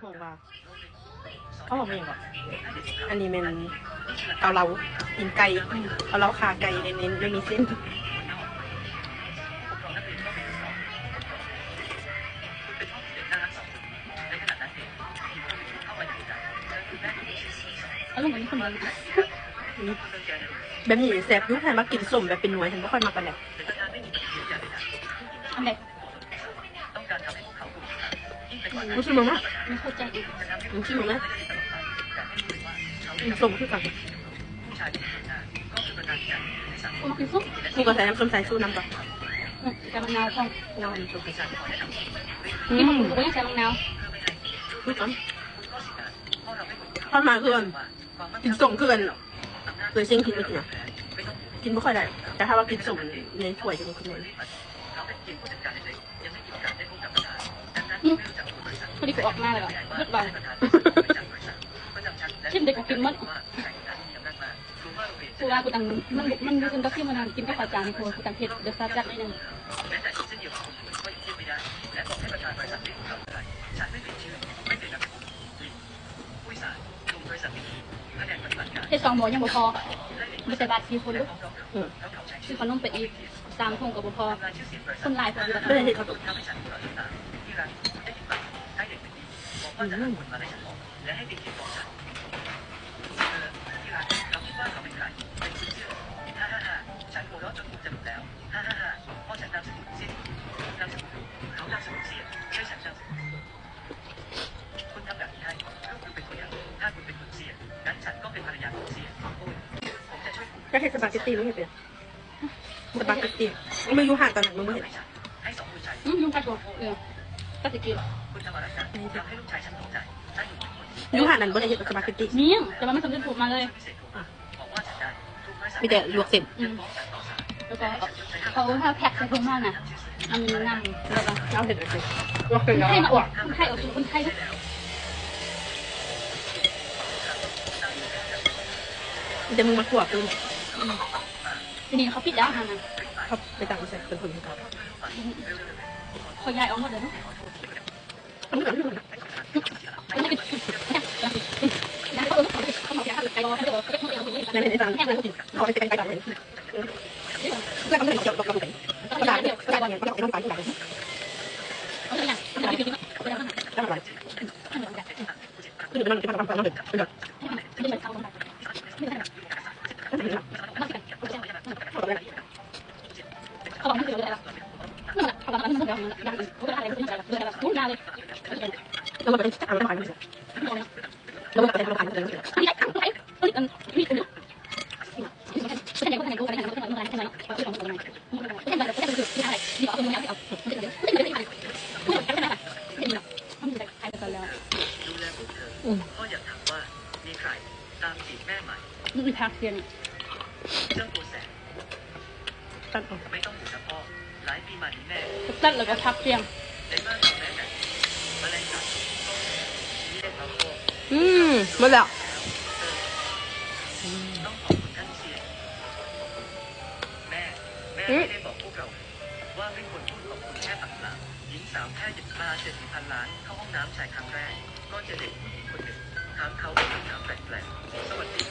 ເຂົາເວົ້າວ່າ ເຂົາເວົ້າວ່າຫຍັງເກາະ? ອັນນີ້ແມ່ນເກົາເລົາຕີນໄກ່ ເກົາເລົາຂາໄກ່ ແມ່ນ ແມ່ນ ແມ່ນມີເສັ້ນ. ແບບນີ້ແຊບຢູ່ ໃຜມັກກິນສົ້ມແບບເປັນໜ່ວຍ ຫັ້ນບໍ່ຄ່ອຍມັກປານໃດ. ອັນໃດ? ບໍ່ຊິມາ ບໍ່ເຂົ້າໃຈອີກ ບໍ່ຊິມາ ກິນສົ້ມຄືກັນ. ບໍ່ກິນຊຸບ ກູກໍໃສ່ນ້ຳສົ້ມສາຍຊູນຳບໍ່? ອືມ ໃສ່ໝາກນາວພ້ອມ ກິນໝາກຫຸ່ງກໍຍັງໃສ່ໝາກນາວ ຄືກັນ. ຄວາມໝາຍຄືອັນ ກິນສົ້ມຄືກັນ ໂດຍເສັງກິນບໍ່ກິນ ກິນບໍ່ຄ່ອຍໄດ້ ແຕ່ຖ້າວ່າກິນສົ້ມໃນຖ້ວຍຈະກິນໄດ້. ອືມ ພໍດີກູອອກມາແລ້ວກໍເບິດເບົາ ຊິມໄດ້ກູກິນໝົດ ກູວ່າກູຈັ່ງ ມັນ ມັນບໍ່ເປັນຕາຊິມ ມັນກິນກັບເຂົ້າຈານ ກູຈັ່ງເຮັດລົດຊາດຈັດໜ້ອຍໜຶ່ງ. ເຮັດສອງໝໍ້ຍັງບໍ່ພໍ ໄປໃສ່ບາດສີ່ຄົນເດີ້ ອືມ ຊື້ຂະໜົມໄປອີກສາມຖົງກໍບໍ່ພໍ ຄົນຫຼາຍໂພດຢູ່. ອືມ ກະເຮັດສະປາເກັດຕີ ມຶງເຮັດເປັນ? ສະປາເກັດຕີ ມຶງຢູ່ຮ້ານຕອນນັ້ນ ມຶງບໍ່ເຮັດ? ອືມ ຍຸງກັດບໍ່? ເອີ ກັດຊິກິນ ຢູ່ຮ້ານນັ້ນບໍ່ໄດ້ເຮັດສະປາເກັດຕີ? ມີ ແຕ່ວ່າມັນສຳເລັດຮູບມາເລີຍ ອ່ະ ມີແຕ່ລວກເສັ້ນ ອືມ ແລ້ວກໍເຂົາ ເຂົາແພັກໃສ່ຖົງມານະ ອັນນ້ຳ ແລ້ວກໍ ເຮົາເຮັດຈັ່ງຊີ້ ຄົນໄທມາອອກ ຄົນໄທອອກສູ່ຄົນໄທເດີ້ ມີແຕ່ມຶງມາກວດຕື່ມ ອືມ. ທີນີ້ເຂົາປິດແລ້ວຫັ້ນນະ ເຂົາໄປຕັ້ງໃສ່ເປັນຄົນ ເຂົາຍ້າຍອອກໝົດແລ້ວເນາະ ອືມ ມີຜັກສ່ຽງ ຕັດອອກ ຕັດແລ້ວກໍຜັກສ່ຽງ ອືມ ໝົດແລ້ວ ອືມ ແມ່ ແມ່ ອືມ ໄດ້ບອກພວກເຮົາ ວ່າໄມ່ຄວນພູດຂອບຄຸນແຄ່ປາກເປົ່າ. ຍິງສາວແຄ່ຢຽບຄາເສດສີ່ພັນລ້ານ ເຂົ້າຫ້ອງນ້ຳຊາຍຄັ້ງແລກ ກໍເຈີເດັກຜູ້ຍິງຄົນໜຶ່ງ ຖາມເຂົາດ້ວຍຄຳຖາມແປກໆ ສະຫວັດດີ.